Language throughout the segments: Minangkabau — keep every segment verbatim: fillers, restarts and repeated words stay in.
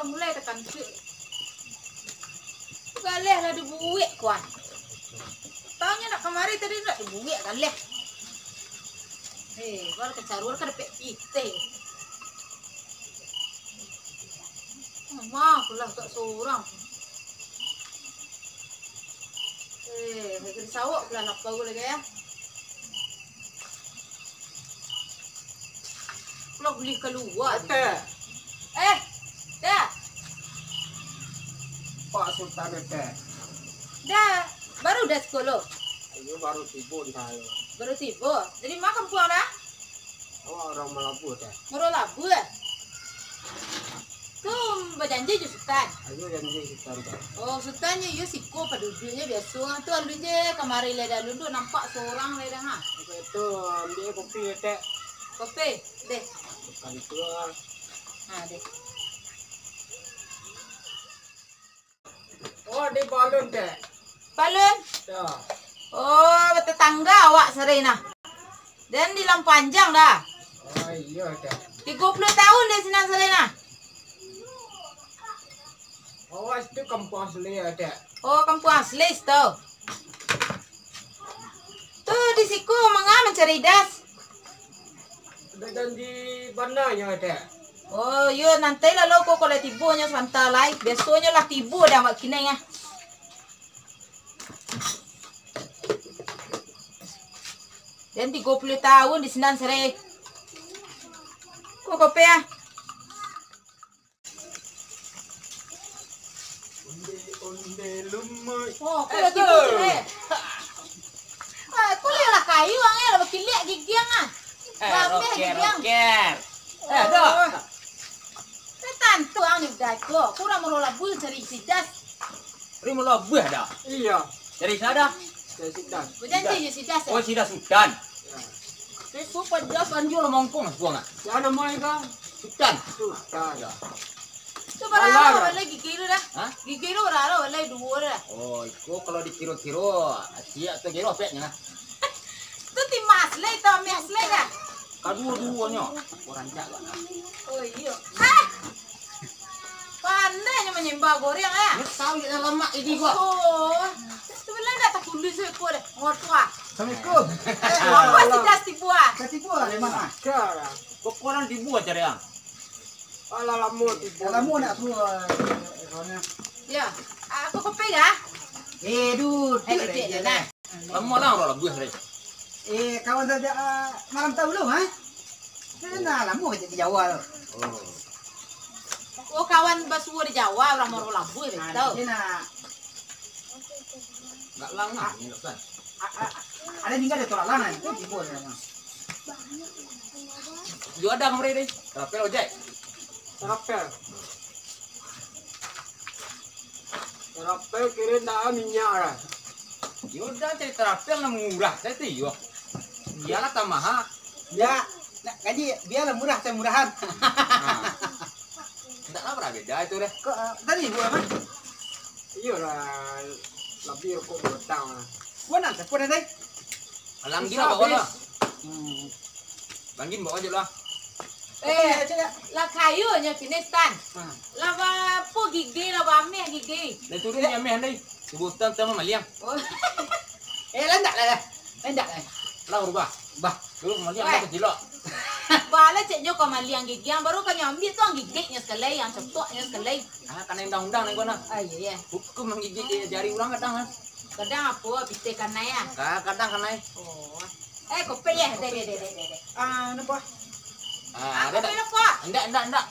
Mulai takantuak. Galeh lah dibuek kuah. Taunyo nak kamari tadi nak dibuek galeh. Eh, baru kacaruan ka dapek pitih. Mah, pulang tak sorang. Eh, lagi disawak pulang lapau lagi ya. Pulang boleh keluar. Teh. Eh, dah. Pak Sultan, Teh. Dah, baru dah sekolah. Ayo, baru tibo dah. Baru tibo. Jadi makan pulang dah? Awak urang Malabuah, Teh. Urang Malabuah? Tu bajanji jo Sutan? Ayo, janji Sutan, Teh. Oh, Sutan nyo iyo siko paduduaknyo biaso. Tu alun je kamari lai dah, alun tu nampak sorang lai dah, ha. Itu, ambiak kopi, Teh. Kopi? Deh. Bukan tu, ah. Ha, deh. Oh, di Balun, Teh. Balun? Ya. Oh, tetangga awak sare nah. Den di Lampanjang dah. Oh, iyo, Teh. Tigo puluah tahun di sinan sare nah. Oh, itu kampung asli, Teh. Oh, kampung asli situ. Tu di siko manga mancari das. Ado janji bana nyo, Dek. Oh, iyo, nanti lalu ko kalau tibo nyo sabanta lai. Biasonyo lah tibo dah awak kini, ah. Den tigo puluah tahun di sinan sare. Ko kopi, ah. Onde-onde lumui. Oh, aku Eh, lagi tu. Tidur, eh. Ah, aku lihat lah kayu, ang, eh, lah bakiliak gigiang, ah. Eh, Rameh roker, gigiang. Roker. Eh, Oh. dah. Nah, tantu ang ni udah ko. Kurang malola bul cari sidas. Ri malola buah dah. Iya. Cari sidas. Cari sidas. Bajanji je sidas, eh. Oh, sidas Sutan. Ya. Itu padas anjur lah mongkong lah buang, ah. Ya, namanya kan? Sutan. Sutan. Ya. Tu bararo Alah. Balai gigi tu dah. Hah? Gigi tu bararo balai duo dah. Oh, iko kalau dikiro-kiro, siak tu kiro apeknya. Tu timas lai, tu amis lai dah. Kaduo-duonyo. Aku rancak lah. Oh, iyo. Ah! Pandainyo manyambah goreng, ah. Ni tahu je lamak ini gua. Oh. Sebenarnya dah takulu suko deh. Ngotua. Assalamualaikum. Eh, apa sih dah tibo, ah? Dah tibo lah, dari mana? Dah lah. Kok korang tibo cari, ah? Alah, lama tibo. Dah lama nak suruh, eh, kawannya. Ya. Ah, aku kopi ya? Eh, duh, Eh, duh, kecil duh, je, nah. Lama lah orang labuah tadi. Eh, kawan saja, ah, malam tahu lu, ha? Kan dah lama kerja di Jawa tu. Oh. Oh, kawan basuo di Jawa, orang Moro Labuh, Ah, betul. Di sini nak. Enggak lang lah, ni kan. A-, a-, ada tinggal di Toralang, itu tibo sana. Yo ada kamari deh. Rapel ojek. Rapel. Rapel kira ndak minyak lah. Yo udah, cari rapel nan murah, saya tu yo. Iyalah, tambah, ha. Ya, nak gaji biarlah murah, saya murahan. Ha. Ndak lah, beda itu deh. Kok, ah, tadi buat apa? Iyalah, lebih rokok batang lah. Buat nak telepon tadi? Alam gila bawa lah. Hmm. Banggin bawa aja lah. Eh, lah kayo nyo kini, Tan. Ha. Lah bapo gigi, lah bameh gigi. Lah turun ni ameh andai. Sebutan sama maliang. Oh. Eh, landak lah, lah. Landak lah. Lah rubah. Bah, dulu maliang Weh. Lah kecilok. Bala cek nyo ka maliang gigi, yang baru ka nyo ambiak tu, yang gigiknyo sekali, yang cetoknyo sekali. Ah, kanai undang-undang ni kau nah. Ah, iya, iya. Hukum menggigit jari orang kadang, ah. Kadang apa, pitih kanai, ah? Ah, kadang kanai. Oh. Eh, kopi ya? Dek, dek, dek, dek, dek. Ah, napa? Ah, ada tak? Ndak, ndak, ndak.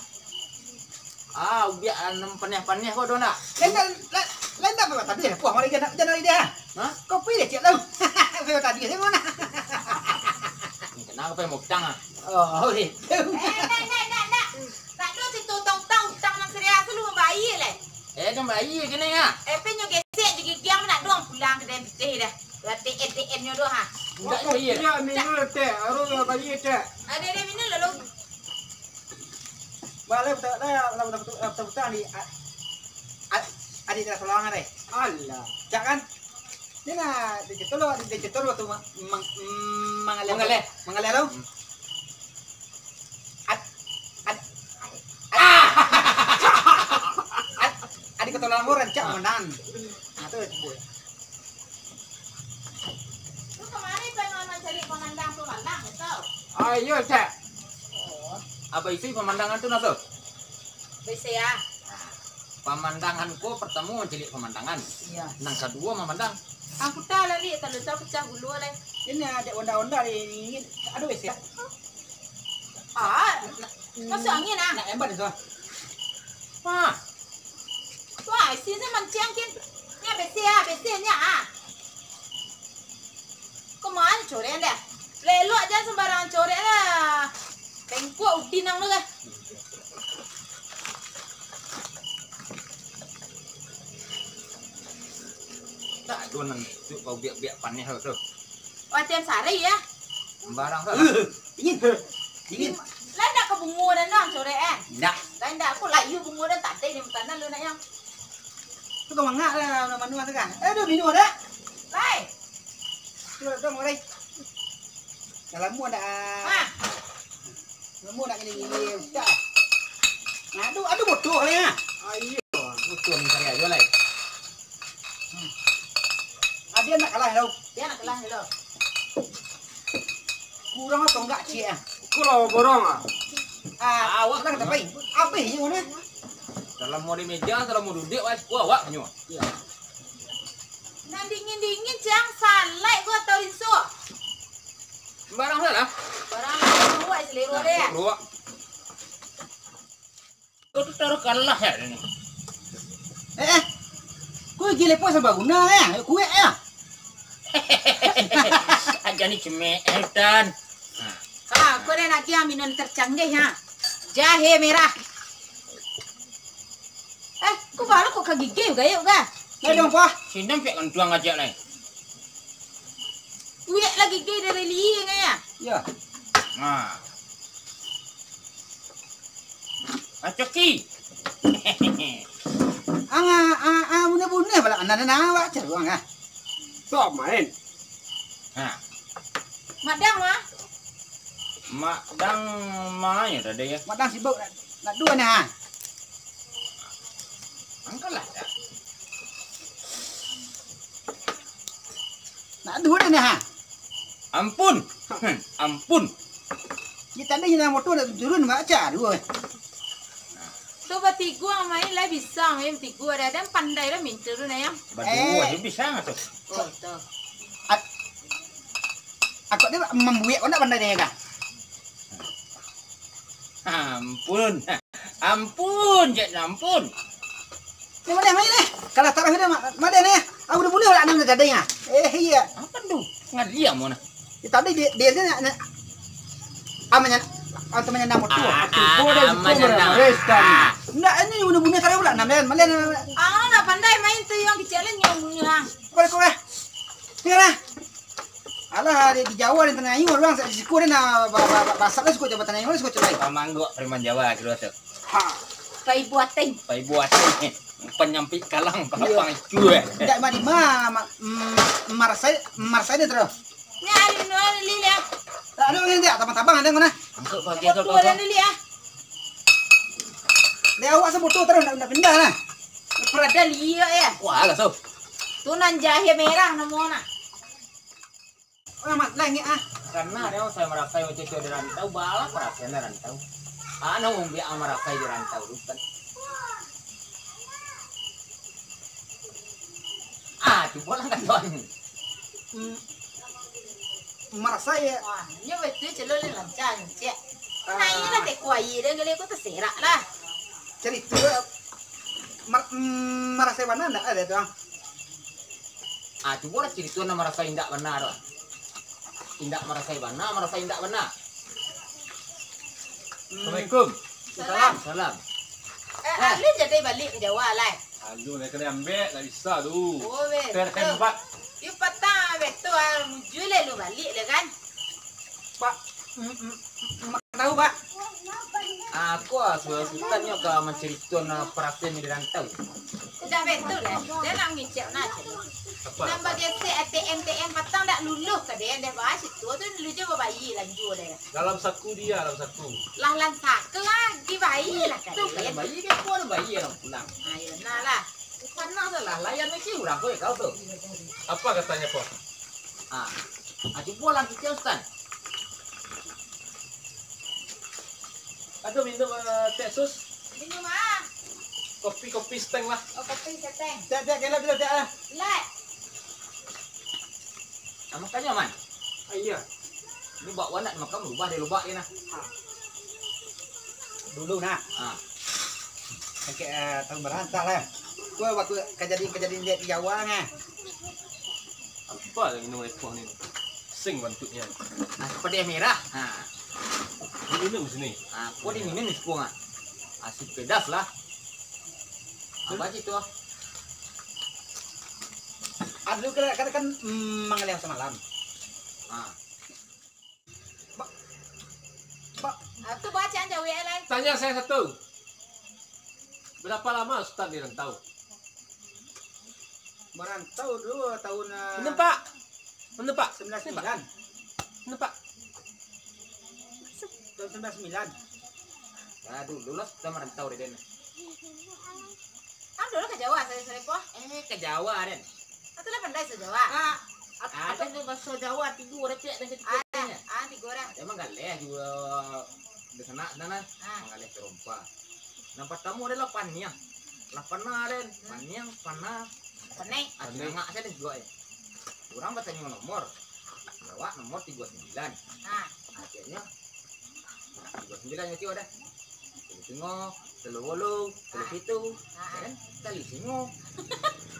Ah, ubiak, ah, nem paneh-paneh kau tu ndak? Lain tak, lain, lain tak apa tadi ya? Puah, mari jangan, jangan ide, ah. Hah? Kopi dia cek tau. Saya tadi saya mana? Kenapa pakai mutang, ah? Oh, itu. Eh, ndak, ndak, ndak, ndak. Tak ada situ utang-utang, utang nan serius tu lu bayar leh. Eh, dah bayar kena ya? Eh, pe nyo gesek je gigi ang nak doang pulang ke dalam pitih dah. Lah T N T N nyo doang, ha. Ndak bayar. Iya, minum teh. Aru lah bayar teh. Ada, ada minum lalu. Bala buta, bala buta, buta, buta, buta di, a-, a-, adik dah tolong deh. Alah. Cak kan? Ni nah, dicetul, dicetul waktu ma-, mang-, mangaleh. Mangaleh. Mangaleh tu. Hmm. Ad-, ad-, ad-, Ambo rancak manang. Nah, tu, tu. Tu kamari pai mancari pamandang tu malam, tau? Ah, iyo, Cak. Oh. Apo isi pamandangan tu, Naso? Bisi, ah. Pamandangan ko partamo mancaliak pamandangan. Iya. Nang kaduo mamandang. Aku tahu lah, Lik, kalau tahu pecah gulu lah. Ini ada onda-onda di ini. Aduh, bisi. Ah, masuk angin, ah. Nak embat itu. Ah. Wah, isi sa mancang kin. Nya bisi ah, bisi nya ah. Kemana corek dah? Lelok jan sembarangan corek lah. Bengkok udin nang tu lah. Tak ado nan tu kau biak-biak paneh tu. Latihan sari ya. Sembarang tu. Dingin. Dingin. Lah ndak ka bungo dan nang corek eh. Ndak. Lah ndak aku layu bungo dan tak ada di makanan lu nak yang. Tu kau mangak lah, manu tu kan. Aduh, minum dah. Lai. Tu tu mulai. Dah lama dah. Ha. Namo nak gini-gini, ustaz? Nah, aduh, aduh, bodoh lah ya. Ah, iyo. Bodoh ni cari aja lah. Hmm. Ah, dia nak kalah tau. Dia nak kalah dulu. Kurang atau enggak, cik, ah? Aku lah borong, ah. Ah, awak nak kata apa? Apa ini, mana? Dalam mau di meja, dalam mau duduk, wah, wah, awak nyo. Iya. Nan dingin-dingin, cang, salai gua atau rinso? Sembarang salah. Barang lain buat selera dia. Buat. Kau tu taruh kalah ya ni. Eh, eh. Kau gile pun sama guna ya. Kuek ya. Aja ni cemek, eh, Tan. Ha, kau dah nak yang minum tercanggih ha. Jahe merah. Eh, kau baru kau ka gigi gayuk ga? Nah, dong, Pak. Sindang piak kantuang aja lai. Uyak lagi gay dari liang ya. Ya. Nah. Acoki. Ang ah ah ah bunyi-bunyi bala anak-anak awak caruang ah. Sok main. Ha. Madang mah. Madang mah ya tadi ya. Madang sibuk nak, nak dua nah. Angkatlah ya. Nak duo dah ni, ha? Ampun. Hmm, ampun. Di tadi yang motor nak turun baca duo. Tu batigo main lah bisa main batigo dah dan pandai dah minta tu nayang. Baduo Eh. je bisa tu. Oh, tu. At-, aku dia mambuek kau nak pandai dia kah? Ampun. Ampun, cek ampun. Ni mana main eh? Kalau tarah dia ma-, mana ni? Aku dah bunuh lah enam tadi ah. Eh iya. Apa tu? Ngadiam mana? Ya, tadi dia dia dia nak amanya atau manyandang motor. Ah, ah, ah, manyandang. Ndak ini bunuh-bunuh tarah pula enam dan. Mana? Ah, nak pandai main tu yang kecil ni yang bunuh ah. Apa kau eh? Ni lah. Alah, di, di Jawa dan Tanah Ayu urang sa-, siko den, ah, ba-, ba-, ba-, basah lah siko Jawa Tanah Ayu, siko Celai. Pamanggok preman Jawa kiro tu. Ha. Pai buateng. Pai buateng. Panyampi kalang, Iyo. Kapang cue. Ndak ma-, di ma-, ma-, ma-, marasai, marasai ni terus. Ni ari nu ari lili ah. Tak ada ni dia, tabang-tabang ada mana? Angkut pagi tu Foto kau. Ada lili ah. Dia awak sebutu terus nak, nak pindah lah. Perada liak ya. Wah, lah so. Tu nan jahe merah namo nak. Amat lah ngek ah. Karena dia saya merasa itu di rantau, balah perasaan di rantau. Anu umbiak merasa di rantau tu kan. Ah, cuba lah kan tuan. Hmm. Merasa ya. Wah, nyo betul celok ni lancar ni, cek. Ah. Nah, ini lah teko air dia, gale aku terserak lah. Cerita mer-, mm, merasa mana ndak ada tu, ah? Ah, cubo lah carito nan marasai indak bana tu. Indak marasai bana, marasai indak bana. Hmm. Assalamualaikum. Salam. Salam. Eh, alun jadi balik ka Jawa lai? Alun, lai kanai ambek, ndak bisa tu. Oh, betul. Terhembat. Yu patang, betul, ah, mujur lai lu balik lai kan? Pak, mm, mm, mm, tahu, Pak? Aku, ah, Sutan nyo ka mancaritoan, ah, parasaian di rantau. Dah betul lah. Dah nak ngicek nak cari. Apa? Nan bagesek A T M, T M patang dak luluh ka den, dah bahas itu tu dulu je babayi lanjur deh. Dalam saku dia, dalam saku. Lah lan saka lah, dibayi lah ka den. Bayi ke apa bayi orang pulang. Ayo, nah lah. Sana salah, layan misi urang ko, kau tu. Apa katanya, Poh? Ah, ah, cubo lah kecil, Ustaz. Aduh, minum, eh, teh sus. Minum ah. Kopi-kopi seteng lah. Oh, kopi seteng. Tiak, tiak, kela, kela, tiak lah. Lek. Ah, makanyo, Man. Ah, iya. Ini bak wanak makan berubah dari lubak ni, nah. Dulu, nah. Ah. Sakik, eh, tahun barantah lah. Kau waktu kejadian-kejadian di Jawa, nah. Apa yang minum oleh Poh ni? Sing bantuknya. Nah, seperti yang merah. Nah. Minum sini. Ah, kau diminum di sepung, ah. Asik pedas lah. Apa sih tu, ah? Aduh, kan, kan, kan, mm, mangaleh samalam. Ah. Ba-, ba-, Ah, tu baca aja W A lai. Tanya saya satu. Berapa lama Ustaz di rantau? Merantau dulu tahun, eh, Bener, Pak. Bener, Pak. Sembilan sembilan. Bener, Pak. Tahun sembilan sembilan. Ya, dulu lah kita merantau di den. Kan dulu ka Jawa, saya, saya, Poh. Eh, ka Jawa, den. Atau lah pandai bahasa Jawa? Ah, at-, Ada atau tu bahasa Jawa, tigo orang cek dan ketika Ah, ah, tigo orang. Ada manggaleh juga di sana, sana. Ah. Manggaleh terompa. Yang pertama adalah paniang. Lah panah, den. Hmm. Paniang, panah. Panai. Ah, Panai. Singangak saja juga, eh. Orang batanyo nomor. Awak nomor tigo sembilan. Ah. Akhirnya, tigo sembilan itu ada. Telu singo, telu wolu, telu Ah. pitu, Ah. ya kan? Telu singo.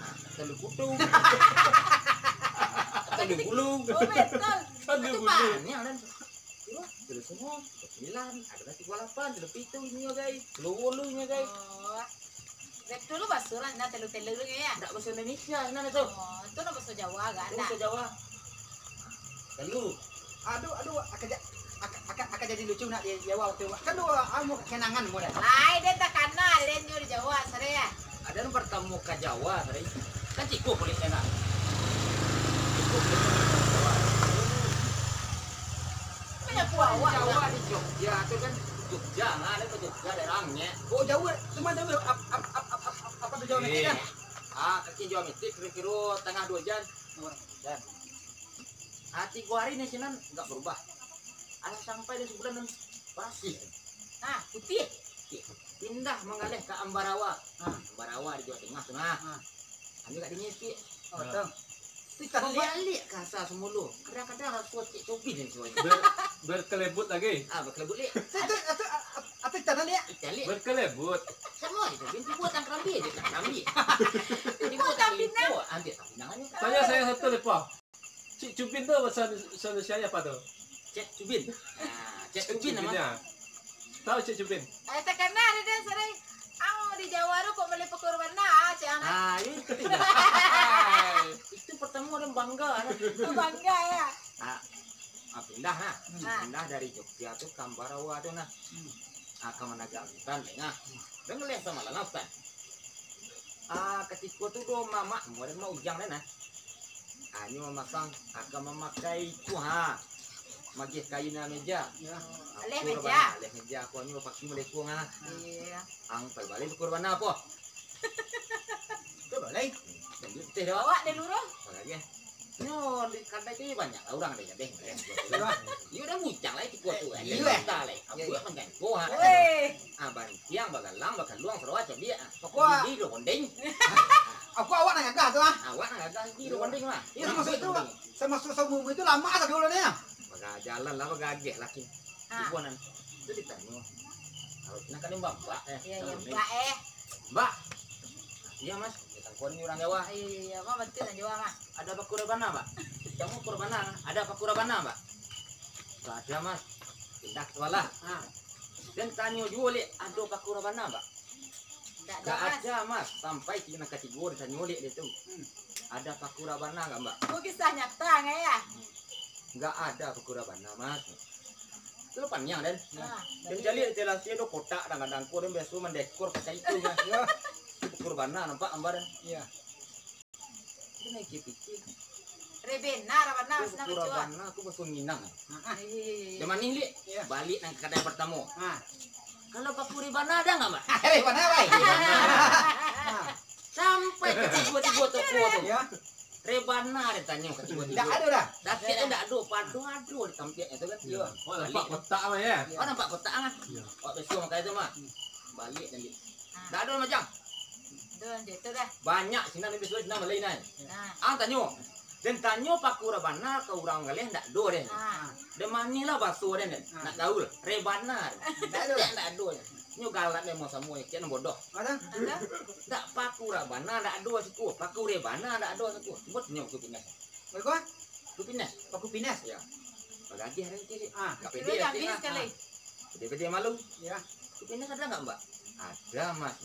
Ah, telu kutu. Telu bulu. Oh, betul. Telu Itu bulu. Pak. Ini ada. Telu singo, telu sembilan, ada tigo lapan, telu pitu ini, guys. Telu wolu ini, guys. Oh. Betul lu basuran, nah, telu-telu tu, ya? Ndak bahasa Indonesia, nah, tu. Oh, itu nah bahasa Jawa, kan? Itu bahasa Jawa. Telu. Aduh, aduh, akan ja-, akan, akan, akan jadi lucu nak di, di awal waktu. Kan dua, ah, mu kenangan mu dah. Ai, dia tak kenal, dia nyo di Jawa, sare ya. Ada yang pertama ka Jawa, sare. Kan ciko kulit enak. Ciko kulit enak Jawa. Banyak kuah awak. Jawa di Jogja tu kan, Jogja, nah, ada ke Jogja, ada orangnya. Oh, Jawa, cuma Jawa, ap-, ap-, apa tu Jawa Eh. Metik kan? Ah, kaki Jawa Metik kira-kira tangah dua jam. Dua jam. Ah, tigo hari ni sinan nggak berubah. Alah sampai di sebulan nan barasih. Ah, putih. Putih. Pindah manggaleh ka Ambarawa. Ah. Ambarawa di Jawa Tengah tu nah. Ah. Ambil kat dingin sikit. Oh, betul. Tapi tak lihat. Baliak ka asa semula. Kadang-kadang rasa cek cobin ni semua. Ber-, berkelebut lagi. Ah, berkelebut liak. Atau, atau, atau, atau tanah liak. Ikan liak. Berkelebut. Sama je cobin, tiba tang kerambi je, tang kerambi. Tiba tang pinang. Ambil tang pinang aja. Tanya saya satu lepas. Cik Cubin tu bahasa Indonesia apa tu? Cek Cubin. Ah, Cek Cek Cubin Cubin nama? Ya. Tahu Cek Cubin? Eh, takana ada dah sering. Ang di Jawa tu kok beli pakur bana, ah, cek anak. Ah, itu. Itu pertama orang bangga, nah. Bangga, ya. Ah, ah, pindah, nah. Hmm. Ah. Pindah dari Jogja tu ka Ambarawa tu, nah. Hmm. Ah, ka Managak Hutan, nah. Dengar leh sama lah, Hutan. Ah, katiko tu do mamak, murid mak ujang deh nah. Hanyo mamasang, akan mamakai itu ha. Magih kain meja. Ya. Aleh meja. Aleh meja, aku hanyo pakai melekung ha. Iya. Ang pai balai syukur bana apo? Tu balai. Lanjut teh dah. Awak deh lurus. Apa lagi? Nyo di kadai tu banyak lah urang deh, deh. Iyo dah bucang lah itu kuat tu. Iya. Kita lah. Iya, iya. Abuak manjangko ha. Weh. Ah, bantiang, bagalang, bakaluang, sarawa, codiak. Ah, pokok gigi dua konding. Aku awak nak gagah tu ah. Awak nak gagah gigi dua konding lah. Iya, termasuk itu, termasuk saumur itu lama tak dulu ni ah. Bagah jalan lah, bagageh lah kin. Ah. Ibu nan. Itu ditanyo. Kalau nak kena mbak, mbak eh. Iya, iya, mbak eh. Mbak. Iya, Mas. Kita kau ni orang Jawa. Iya, iya, iya. Apa betul orang Jawa, Mas? Ada bakura bana, Mbak? Kamu kurbana, ada bakura bana, Mbak? Tak ada, Mas. Pindah sekolah. Ah. Dan tanyo juo lek, ado bakura bana, Mbak? Ndak ada, Mas. Sampai kini nang katigo ditanyo lek dia tu. Hmm. Ada bakura bana nggak, Mbak? Itu kisah nyata nggak ya? Nggak ada bakura bana, Mas. Itu lo paniang, Den. Ah, dan cari di teras dia ada kotak, kadang-kadang ko, dan biasa mendekor pakai itu, Mas. Ya. Itu bakura bana nampak gambar, Den. Iya. Itu naik pikir. Rebena, rabana, senang kecewa. Kurabana tu bahasa Minang. Ah, iya, iya, iya. Zaman ni, Lik, iya. Balik nang kadai pertamo. Ah. Kalau bakuri bana ada nggak, Mbak? Rebana, Bai. Rebana. Ah. Sampai ka tigo-tigo toko tu. Ya. Rebana den tanyo ka tigo-tigo. Ndak ado dah. Dakek tu ndak ado, pado ado di kampiaknyo tu kan. Iyo. Oh, nampak kotak mah, ya? Oh, nampak kotak kan? Iyo. Awak biaso makai tu mah. Baliak tadi. Ndak ado, Majang. Tu, tu dah. Banyak sinan, habis tu sinan bali nan. Nah. Ang tanyo. Den tanyo paku rabana ka urang galeh ndak ado den. Ah. Den manih lah baso den, den. Ah. Nak gaul, rebana. Ndak ado. Ndak ado. Nyo galak memang samo, cek nan bodoh. Ada? Ada? Ndak paku rabana ndak ado siko, paku rebana ndak ado siko. Buat nyo tu pindah. Paku? Paku pindah. Paku pindah? Ya. Bagagiah den ciri. Ah. Ndak pede. Itu jambi ah. Sekali. Pede-pede malu. Ya. Paku pindah ada nggak, Mbak? Ada, Mas.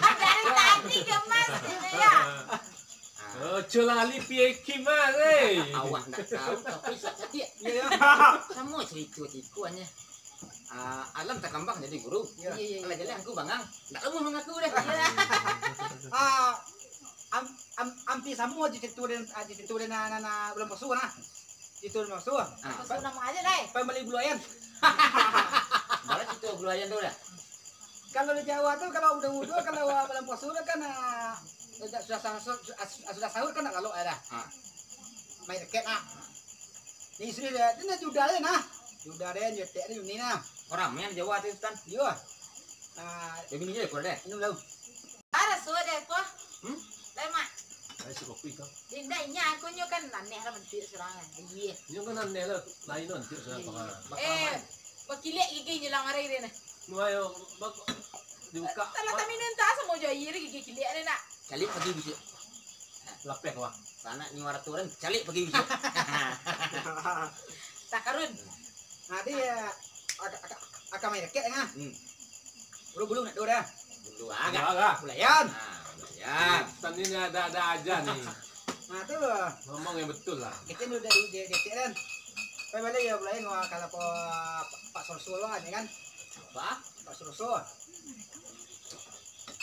Dari tadi gemas gitu ya. Ah. Oh, culali piye kimas, eh? Awak ndak tahu, tapi sa-, sakik. Iya, iya. Samo cerita siko anya. Ah, alam takambang jadi guru. Iya. Iya, iya, iya. Alah jalan aku bangang. Ndak lemu mangaku deh. Iya. Ah, am-, am-, ampia samo aja cerita den, aja cerita den na, na, na bulan puasa nah. Cerita bulan puasa. Ah. Puasa nama aja, Lai? Pambali bulu ayan. Baru cerita bulu ayan tu dah. Kalau di Jawa tu, kalau udah wudu, kalau bulan puasa tu kan, ah, sudah, sudah sahur, sudah, sudah sahur kan nak lalok dah. Ah. Main raket nah. Ni isteri dia, dia nak juda dia nah. Juda dia, nyetek dia ni nah. Orang main Jawa tu, Ustaz. Iyo. Nah, dia bini dia, kau deh. Ini belum. Ada suara dia, apa? Hmm? Lai, Mak. Lai si kopi kau. Indak, inyo aku nyo kan aneh lah bentuk surang kan. Iya. Nyo kan aneh lah, lain lah bentuk surang. Iya. Bakalaman. Eh, bakilek gigi nyelang hari dia nah. Nu ayo, bak-, dibuka. Salah taminun tak sama jo air gigi kilek dia nak. Calik pagi bisuak. Lapeh wah. Sanak nyo waraturan, calik pagi bisuak. Takarun. Nah, dia agak, agak, agak main raket kan? Hmm. Bulu-bulu nak dua dah. Bulu agak. Bulu agak. Bulayan. Nah, bulayan. Tadi ni ada-ada aja ni. Nah, tu. Ngomong yang betul lah. Kita ni udah di, di, di, kan. Pai balik ya, bulayan wah kalau Pak, Pak Sorso lah ni kan. Apa? Pak Suroso.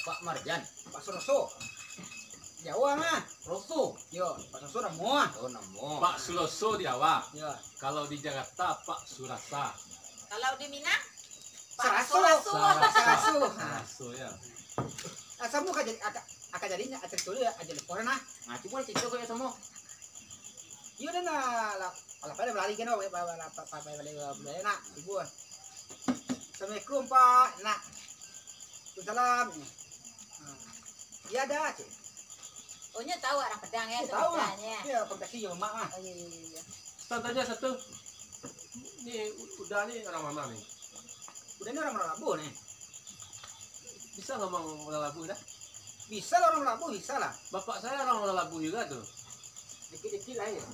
Pak Marjan. Pak Suroso. Jawa mah. Roso. Yo, Pak Suroso namo. Oh, namo. Pak Suroso di Jawa. Yo. Kalau di Jakarta, Pak Surasa. Kalau di Minang, Pak Saraso. Saraso. Saraso. Saraso, ya. Ah, samo ka jadi, aka, aka jadinya, aka tulis aja lepoh nah. Nah, cubo cerita kau ya samo. Iyo dah nah, lah, alah pada berlari kan, wak, ba-, ba-, ba-, ba-, ba-, ba-, ba-, nak, ibu. Assalamualaikum, Pak. Nak. Waalaikumsalam. Ha. Iya dah, cik. Oh, nyo tahu orang Padang ya, tahu lah. Sebenarnya. Iya, konveksi yo, Mak, ah. Oh, iya, iya, iya, iya. Ustaz tanya satu. Ni u-, Uda ni orang mana ni? Uda ni orang Labuh ni. Bisa ngomong orang Labuh dah? Bisa lah orang Labuh, bisa lah. Bapak saya orang Labuh juga tu. Dikit-dikit lah ya.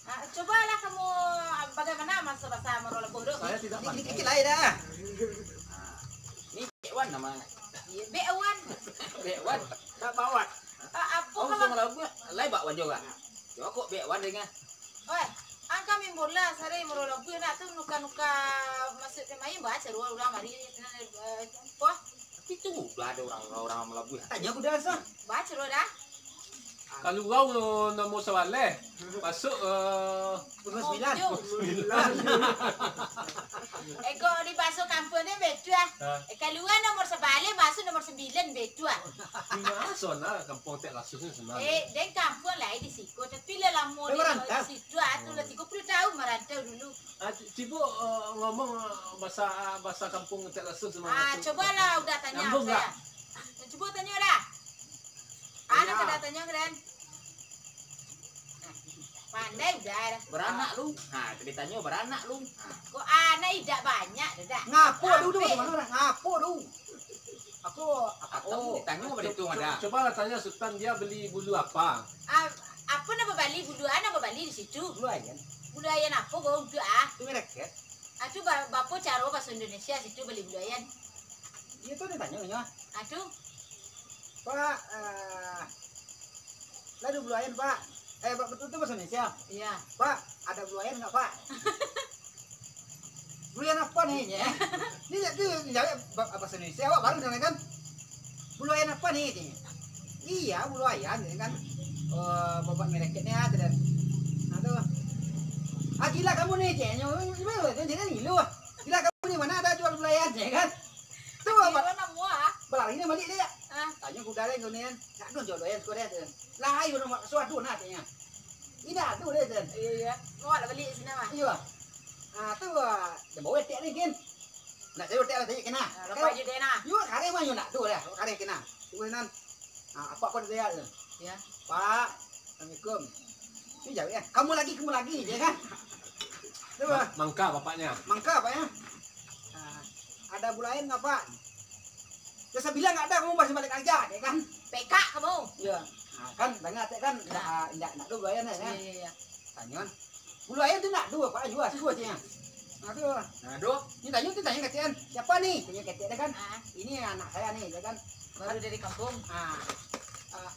Ah, cobalah kamu, ah, bagaimana bahasa, bahasa Moro Labuh tu? Saya tidak pandai. Dikit-dikit lah ya dah. Ah, ni Bek Wan namanya. Iya, Bek Wan. Bek Wan. Tak bawat. Ah, apa? Oh, kalau sama Labuh, lai bak wajo kan? Coba kok Bek Wan dengar. Oi, angka main bola sare Moro Labuh nak tu nuka-nuka masuk pemain baca dua urang mari, eh, apa? Tapi tu lah ada orang, orang Moro Labuh. Tanya aku dah sah. Baca dua dah. Kalau urang no-, nomor sabaleh, masuk, eh, nomor sembilan. Tujuh. Sembilan. Eh, kok di baso kampung ni betul ah. Ha. Eh, kaluar nomor sabaleh, masuk nomor sembilan betul ah. Di mana sana kampung Tek Lasus ni sana? Eh, den kampung lah di siko, tapi lah lamo di situ ah, tu lah tigo puluh tahun merantau dulu. Ah, cu-, cubo, eh, ngomong, eh, bahasa, bahasa kampung Tek Lasus sama. Ah, cubolah udah tanya nyambung saya. Cubo tanya dah. Anak kada tanya keren. Pandai udah dah. Beranak lu. Ha, tadi tanyo beranak lu. Ha. Kok anak idak banyak dah. Ngapo dulu, bagaimana dah? Ngapo dulu? Aku, aku tahu, tanyo pada tu ada. Cobalah tanya Sultan, dia beli bulu apa? Ah, apa nak bali bulu, ah, nak bali di situ? Bulu ayan. Bulu ayan apa kau tu ah? Tu merek ya? Ah, tu ba-, bapo caro bahasa Indonesia situ bali bulu ayan? Iya tu dia tanya nyo. Ah, tu. Pak, eh, lah ada bulu ayan, Pak. Eh, Pak, betul tu bahasa Indonesia? Iya. Pak, ada bulu ayan nggak, Pak? Bulu ayan apa nih, ya? Ini, ini jawab ba-, bahasa Indonesia, awak baru dengar kan? Bulu ayan apa nih, katanya. Iya, bulu ayan, ya kan? Oh, bapak merek ni ada dan. Nah, tu. Ah, gila kamu nih, cek. Gimana, gimana, gila. Gila kamu, di mana ada jual bulu ayan, ya kan? Tu, Bapak. Gila nak mua, ah. Bapak Ini balik dia. Ah. Tanyo kuda lain kau ni kan. Nak dun jodoh yang kau dia tu. Lah, ayo nama suatu nak tanya. Ini ado dia tu. Iya, iya. Mau lah balik sini mah. Iya. Ah, tu, ah, dia bawa etek ni, Gin. Nak cari etek lah, tanya kena. Ah, lepas je dia nak. Yo, kare mah yo nak tu lah. Kare kena. Tu nan. Ah, apa kau dia tu? Ya. Pak, Assalamualaikum. Ini jauh ya. Kamu lagi, kamu lagi, ya kan? Tu, ah. Mangka bapaknya. Mangka bapaknya. Ah, ada bulain nggak, Pak? Ya, saya bilang nggak ada, kamu masih balik kerja, ya kan? P K kamu. Iya. Nah, kan, dengar, kan, nggak, nggak, nggak ada bulain, ya kan? Iya, iya, iya. Tanyo. Bulain tu nggak ada, Pak, jual, suruh aja. Nah, tu. Nah, tu. Ini tanyo, tu tanyo katian. Siapa nih? Tanyo katian, ya kan? Ah. Ini anak saya nih, ya kan? Baru dari kampung. Ah. Ah.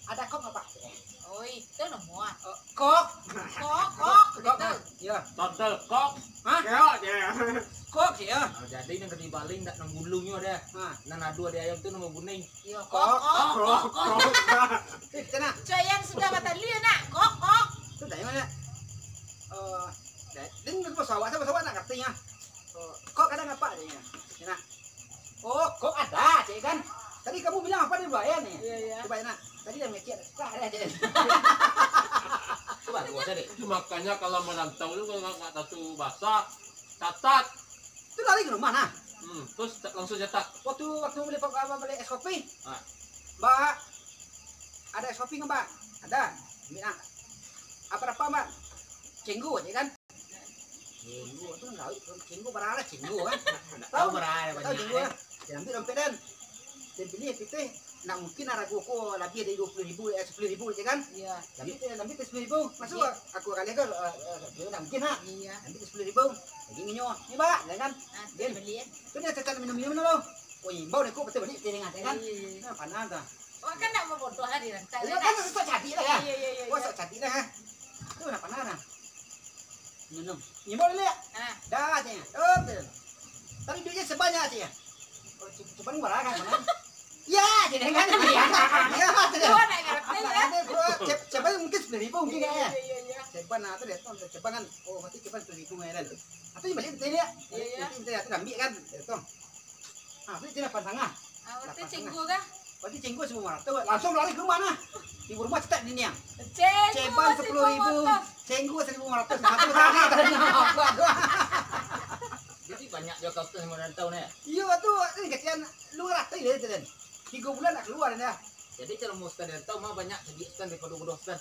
Ada kok nggak, Pak? Oi, itu nomor. Oh, kok. Kok, kok, kok, gitu. Iya. Total kok. Hah? Kok, ya. Kok, ya. Nah, jadi nan ka dibaling ndak nan gulungnyo deh. Hah. Nan ado di ayam tu namo guning. Iya, kok, kok, kok, kok. Eh, cina. Coyan sudah batali, nak. Kok, kok. Tu tanya mana? Eh, dengan pesawat, pesawat nak katanya. Eh, kok kadang apa adanya? Cina. Oh, kok ada, cik kan? Tadi kamu bilang apa dia bayar nih? Iya, iya. Coba nak. Tadi dia ngecek, tak ada, cik. Coba, coba tadi. Itu makanya kalau merantau tu kalau nggak tahu bahasa, catat. Itu lari ke rumah nah. Hmm, terus langsung catat. Waktu waktu beli apa beli es kopi. Ah. Mbak, ada es kopi nggak, Mbak? Ada. Ambil nak. Apa apa, Mbak? Cenggu aja kan? Cenggu tu enggak, cenggu barang lah cenggu kan. Tahu barang tahu cenggu lah. Dia ambil dompet dan dia pilih pitih, nak mungkin harga ko lebih dari dua puluh ribu, eh, sepuluh ribu je kan. Iya. Ambil tu, ambil tu sepuluh ribu. Masuk aku kali ke, eh, eh, dia nak mungkin nak. Iya. Ambil tu sepuluh ribu. Lagi nginyo. Ni, Pak, ya kan? Ah, dia beli, eh. Tu dia cakap minum-minum dulu. Oh, imbau deh, kok betul balik piring ada kan? Iya, iya, iya. Nah, panas dah. Wah, kan nak membodoh lah di rantai. Iya, kan sok jadi lah ya. Iya, iya, iya. Wah, sok jadi lah ya. Tu nak panas dah. Minum. Nyimbau dulu ya? Ah. Dah, cik. Oh, betul. Tapi duitnya sebanyak, cik, ya? Oh, cik, coba ni marah kan, mana? Ya, cik, dengan dia. Ya, cik. Gua nak ngerti, ya. Ada, gua, cep-, coba mungkin sepuluh ribu mungkin, iya, kayaknya. Iya, iya, iya. Coba nah, tu dia, tu, coba kan. Oh, berarti coba sepuluh ribu, ya, kan? Atau yang balik betul, ya? Iya, iya. Itu, itu, itu, ambil kan? Itu. Ah, tu cina pasangan. Ah, berarti cenggu kah? Berarti cenggu seribu lima ratus. Langsung lari ke rumah nah. Di rumah cetak dinding. Cenggu seribu lima ratus. Cenggu seribu lima ratus. Nah, tu tadi, tadi. Jadi banyak juo kasus merantau ni. Iya, tu, ni kasihan. Lu ngerti ya, itu, Dan. Tiga bulan nak keluar dah. Jadi, kalau mau stand merantau mah banyak cadiak stand daripada bodoh stand.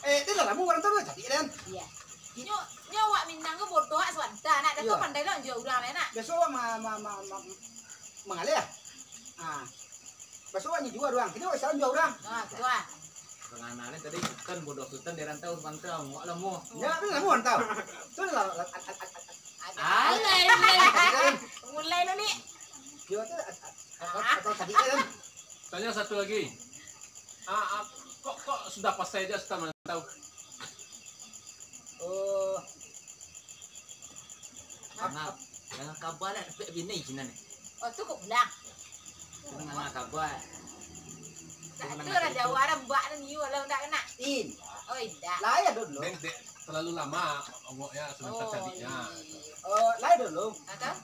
Eh, itu lah lama merantau dah cadiak, Dan. Iya. Nyo, nyo awak Minang ko bodoh awak sabanta, nak. Dah tu pandai lah juo urang, nak. Biaso awak ma-, ma-, ma-, ma-, mangalih. Ah. Biaso awak nyo juo urang. Kini awak salah juo urang. Ah, tu ah. Penganalnya tadi Sultan bodoh Sultan di rantau sabanta, muak lah muak. Ya, tu lah muak rantau. Tu lah, lah, lah, lah, lah. Alai, alai. Mulai lah ni. Yo, tu, ah, ah, ah, atau tadi kan. Tanya satu lagi. Ah, ah, kok, kok sudah pasai aja sudah merantau? Oh. Jangan, jangan kabar lah, dapek bini sinan ni. Oh, tu kok pulang. Jangan kabar. Tak tu lah jauh arah mbak ni, walau ndak kena. In. Oh, indak. Lah, ya, dulu. Dek, dek, terlalu lama, awak ya, sebentar cadiaknya. Oh, iya. Oh, lah, dulu. Atau?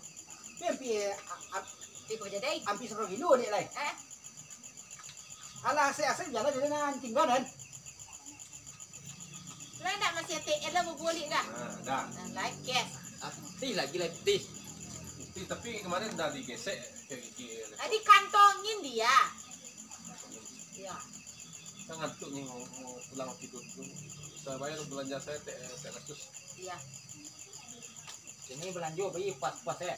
Pi, pi, a-, a-, pi, kau jadi? Ampi sepuluh kilo ni, lai. Eh? Alah, asa-asa jalan, jalan, tinggal, kan? Lah, ndak masih A T M lah, mau balik dah. Ah, dah. Nah, lai, cash. Ah, tih lagi, lai, tih. Tih, tapi kemarin dah digesek ke gigi. Tadi kantongin dia. Iya. Saya ngantuk ni, mau, mau pulang tidur dulu. Saya bayar belanja saya te-, tiga ratus. Iya. Ini belanja bayi pas-pas, ya.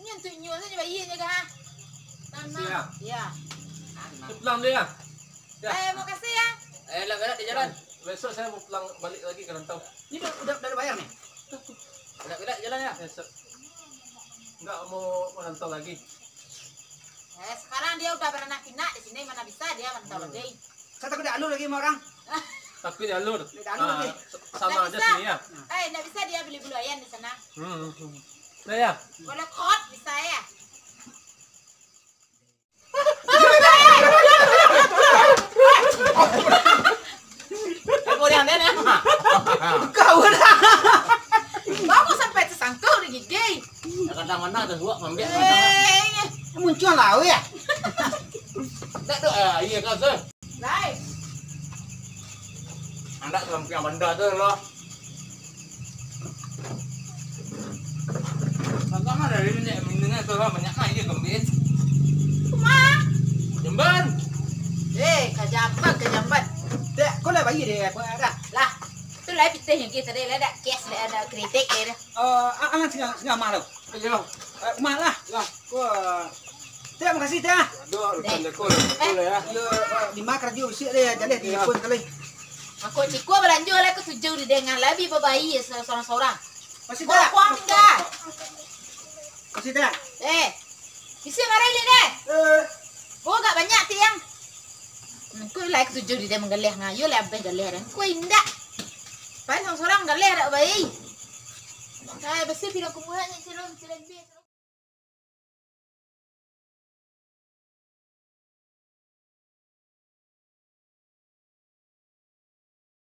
Ini untuk inyo saja bayi aja kah? Tanah. Makasih, ya. Iya. Saya pulang dulu, ya. Ya. Eh, makasih, ya. Eh, lah, galak di jalan. Besok saya mau pulang balik lagi ke rantau. Ini udah, udah, udah bayar nih? Galak-galak jalan, ya. Besok. Nggak mau merantau lagi. Eh, sekarang dia udah beranak pinak di sini, mana bisa dia merantau lagi? Saya takut dialur lagi sama orang. Takut dialur? Dialur lagi. Ah, s-, sama aja sini ya. Eh, nggak bisa dia beli bulu ayam di sana. Hmm, hmm, hmm. Nah, ya. Kalau kot bisa ya. Kau dah. Baa sampai tasangkau di gigi? Ya, kadang-kadang tasuak maambiak kadang. Eh, muncuang lah, weh. Tak ada, eh, iya, kau, Sir. Lai. Andak sampiang banda tu lah. Agak mah dari ni, minumnya tu lah, banyak mah iya kambing. Kuma? Jamban. Eh, ka jamban, ka jamban. Tak, kau lah bayar deh, aku dah. Lah, tu lah pitih yang kita deh, lah ada cash, lah ada kredit deh. Oh, ah, ah, singah, singah mah tu. Ayo. Eh, mah lah. Lah. Wah. Tek, makasih, Tek. Aduh, urusan jago lah, jago lah ya. Yo, eh, di ma karajo bisuak deh, jaleh di Iyo. Pun kali. Mako ciko balanjo lah, katuju didangar lah, bi babayia sorang-sorang. Makasih, Tek. Kuang tingga. Makasih, Tek. Eh, bisi marai ni deh. Eh. Ko agak banyak tiang. Ko lah katuju didangar manggaleh nga, yo lah abih galeh deh. Ko indak. Pai sorang-sorang galeh dak bayi. Eh, bisi piro kumuhannya, cilon, cilon bi.